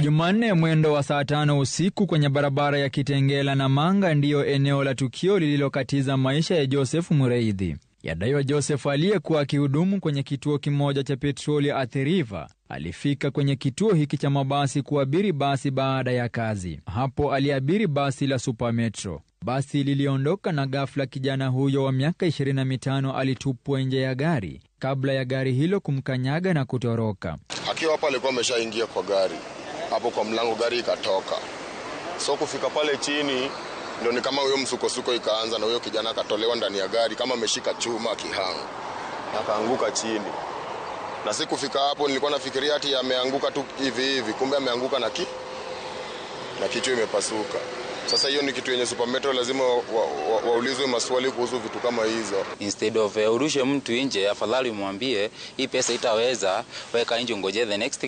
Jumanne mwendo wa saa 5 usiku kwenye barabara ya Kitengela na Manga ndiyo eneo la tukio lililokatiza maisha ya Joseph Mureithi. Yadaiwa Joseph aliyekuwa akihudumu kwenye kituo kimoja cha petroli Athi River alifika kwenye kituo hiki cha mabasi kuabiri basi baada ya kazi. Hapo aliabiri basi la Super Metro. Basi liliondoka na ghafla kijana huyo wa miaka 25 alitupwa nje ya gari kabla ya gari hilo kumkanyaga na kutoroka. Akiwa hapo alikuwa ameshaingia kwa gari, hapo kwa mlango gari ikatoka. So kufika pale chini ndio ni kama huyo msukosuko ikaanza, na huyo kijana akatolewa ndani ya gari kama ameshika chuma kihango, akaanguka chini. Na sikufika hapo nilikuwa nafikiria ati ameanguka tu hivi hivi, kumbe ameanguka na kichwa imepasuka. Sasa hiyo ni kitu yenye Super Metro lazima waulizwe maswali kuhusu vitu kama hizo. Instead of urushe mtu nje, afadhali umwambie hii pesa itaweza, weka nje ungoje the next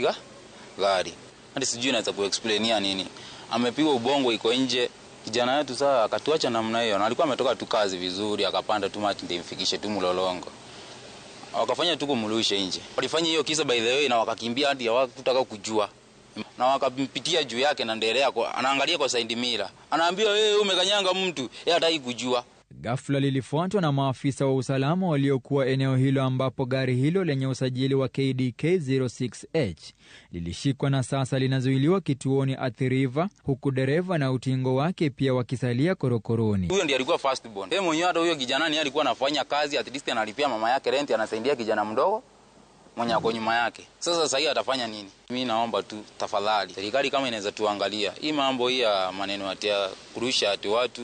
gari. Hadi sijui naweza kuexplainia nini. Amepigwa ubongo iko nje. Kijana wetu sasa akatuacha namna hiyo, na alikuwa ametoka tu kazi vizuri, akapanda tu mati ndio imfikishe tu Mlolongo. Wakafanya tu kumrusha nje. Walifanya hiyo kisa by the way na wakakimbia hadi hawakutaka kujua. Na wakampitia juu yake na ndelea kwa, anaangalia kwa side mirror. Anaambiwa wewe umekanyanga mtu, yeye hataki kujua. Ghafla lilifuatwa na maafisa wa usalama waliokuwa eneo hilo ambapo gari hilo lenye usajili wa KDK 06H lilishikwa na sasa linazuiliwa kituoni Athi River, huku dereva na utingo wake pia wakisalia korokoroni. Huyo ndiye alikuwa first born. Yeye mwenyewe hata huyo kijana ni alikuwa anafanya kazi, at least analipia mama yake rent, anasaidia kijana mdogo mwenye ako nyuma yake. Sasa hii atafanya nini? Mimi naomba tu tafadhali serikali kama inaweza tuangalia hii mambo hii ya maneno ya kurusha ati watu.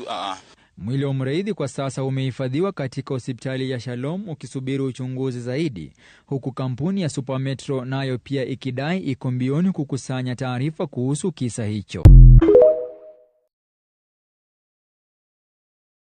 Mwili wa Mureithi kwa sasa umehifadhiwa katika hospitali ya Shalom ukisubiri uchunguzi zaidi, huku kampuni ya Super Metro nayo pia ikidai iko mbioni kukusanya taarifa kuhusu kisa hicho.